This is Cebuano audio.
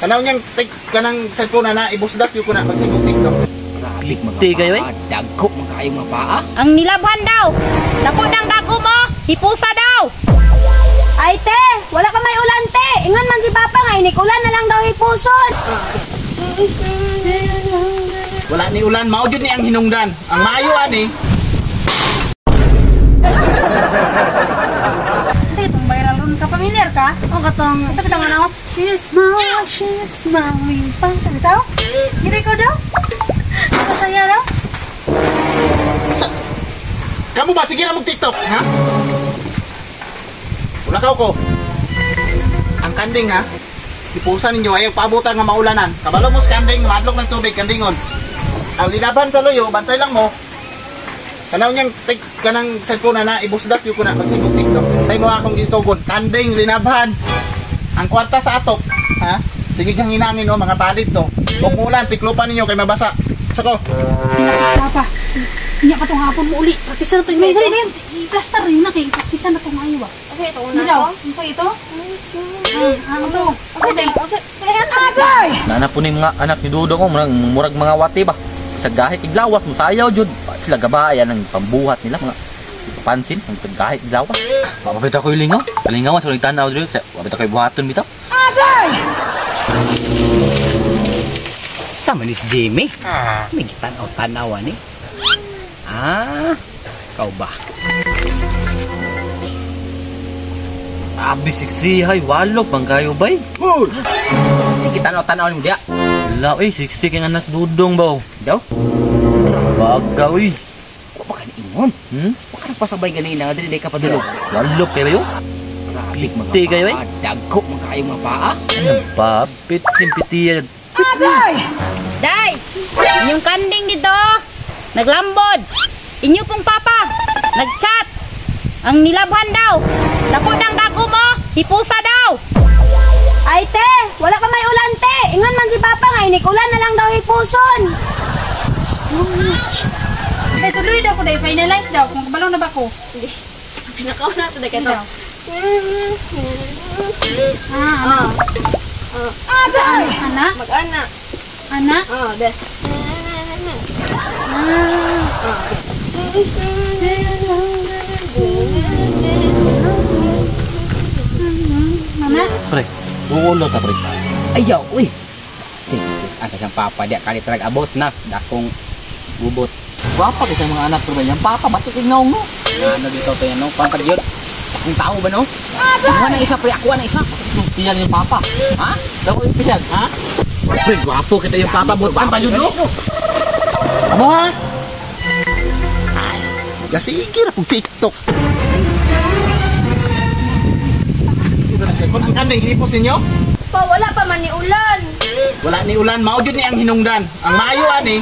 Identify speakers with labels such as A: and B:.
A: Kanaw niyang tik kanang cellphone na na ibusdak yun ko na pagsigog TikTok.
B: Grabe mga
C: Ti kayo,
B: paa. Dagko man kaayo mga paa.
D: Ang nilabhan daw. Dako ng dako mo, hipusa daw.
E: Ay te, wala ka may ulan te. Ingon man si Papa nga inig ulan na lang daw hipuson.
A: Wala ni ulan, mao jud ni ang hinungdan. Ang maayo ani.
F: Kasi itong viral ron ka, familiar ka? O katong, ito bitang ano? She's my, she's my pang. Bitaw? Hindi ko daw? Masaya daw?
A: Sa Kamu ba sige na mong TikTok, ha? Wala ka ko. Ang kanding ha. Ipusan ninyo ayaw paabutan nga maulanan. Kabalo mo sa kanding, madlok ng tubig kandingon. Ang linaban sa luyo, bantay lang mo. Kanaw niyang tik kanang cellphone na na ibusdak yun ko na pagsigog TikTok. Tay mo akong gitugon, kanding linabhan. Ang kwarta sa atok, ha? Sige kang hinangin oh, mga palit to. Huwag mo ulan, tiklupan ninyo kay mabasa. Sako.
F: Pinakis Papa. Inya ka tong hapon mo uli. Practice na to. May dali na I-plaster rin na kay. Practice na tong ayo ah.
E: Kasi ito
F: Hindi
E: una
F: daw.
E: ko.
F: Unsa ito? Ah, ano to?
C: Nana po ni mga anak ni Dudong ko, murag, murag mga wati ba. Sa gahit iglawas mo sayaw jud. Sila gabayan ang pambuhat nila mga pansin ang sa gahit iglawas. Wapit ako yung lingaw. Lingaw sa tanaw diri. Wapit ako buhaton bitaw.
B: Sa man is Jimmy. May gitanaw-tanaw ani. Ah, ikaw ba?
C: Abi siksi hay walo pang kayo bay.
B: Sige, tanaw-tanaw ni mo diya.
C: La oy siksi kay anak Dudong baw.
B: Daw,
C: Bagaw oy.
B: wa ba ka niingon?
C: Hmm?
B: Wa ka nagpasabay ganina nga dili day ka padulog.
C: Walo kayo.
B: Grabe mga
C: Ti kayo,
B: paa. Dagko man kaayo mga paa.
C: Ano papit yung pitiya.
D: Day, inyong kanding dito. Naglambod. Inyo pong papa, nagchat. Ang nilabhan daw. Dako ng dako mo, hipusa daw.
E: Ay te, wala ka may ulan te. Ingon man si Papa nga inig ulan na lang daw hipuson.
F: Ay, tuloy daw ko dahil finalize daw. Kung kabalo na ba ko?
E: Pinakaw na to
F: Hindi
E: dahil
F: daw. Ah, ano? Ana?
E: Mag-ana.
F: Ana?
E: Oh, de.
F: Ah. Mama?
C: Pre, uulo ta pre.
B: Ayaw, uy. Sige, ang kanyang papa diya kali talaga abot na dakong gubot.
C: Gwapa kay sa mga anak pre. Yang papa batik ingaw no.
B: Ano dito to yan no? Pampad yun. Dakong tao ba no? Ako na isa pre, ako na isa.
C: Piyag yung papa.
B: Ha?
C: Daw yung piyag, ha? Pre, gwapo kita yung papa butan pa yun no.
A: Amo ha? Ay, gasige ra pong TikTok. Ang kanding hipos ninyo?
E: Pa wala pa man ni ulan.
A: Wala ni ulan, mao jud ni ang hinungdan. Ang maayo ani.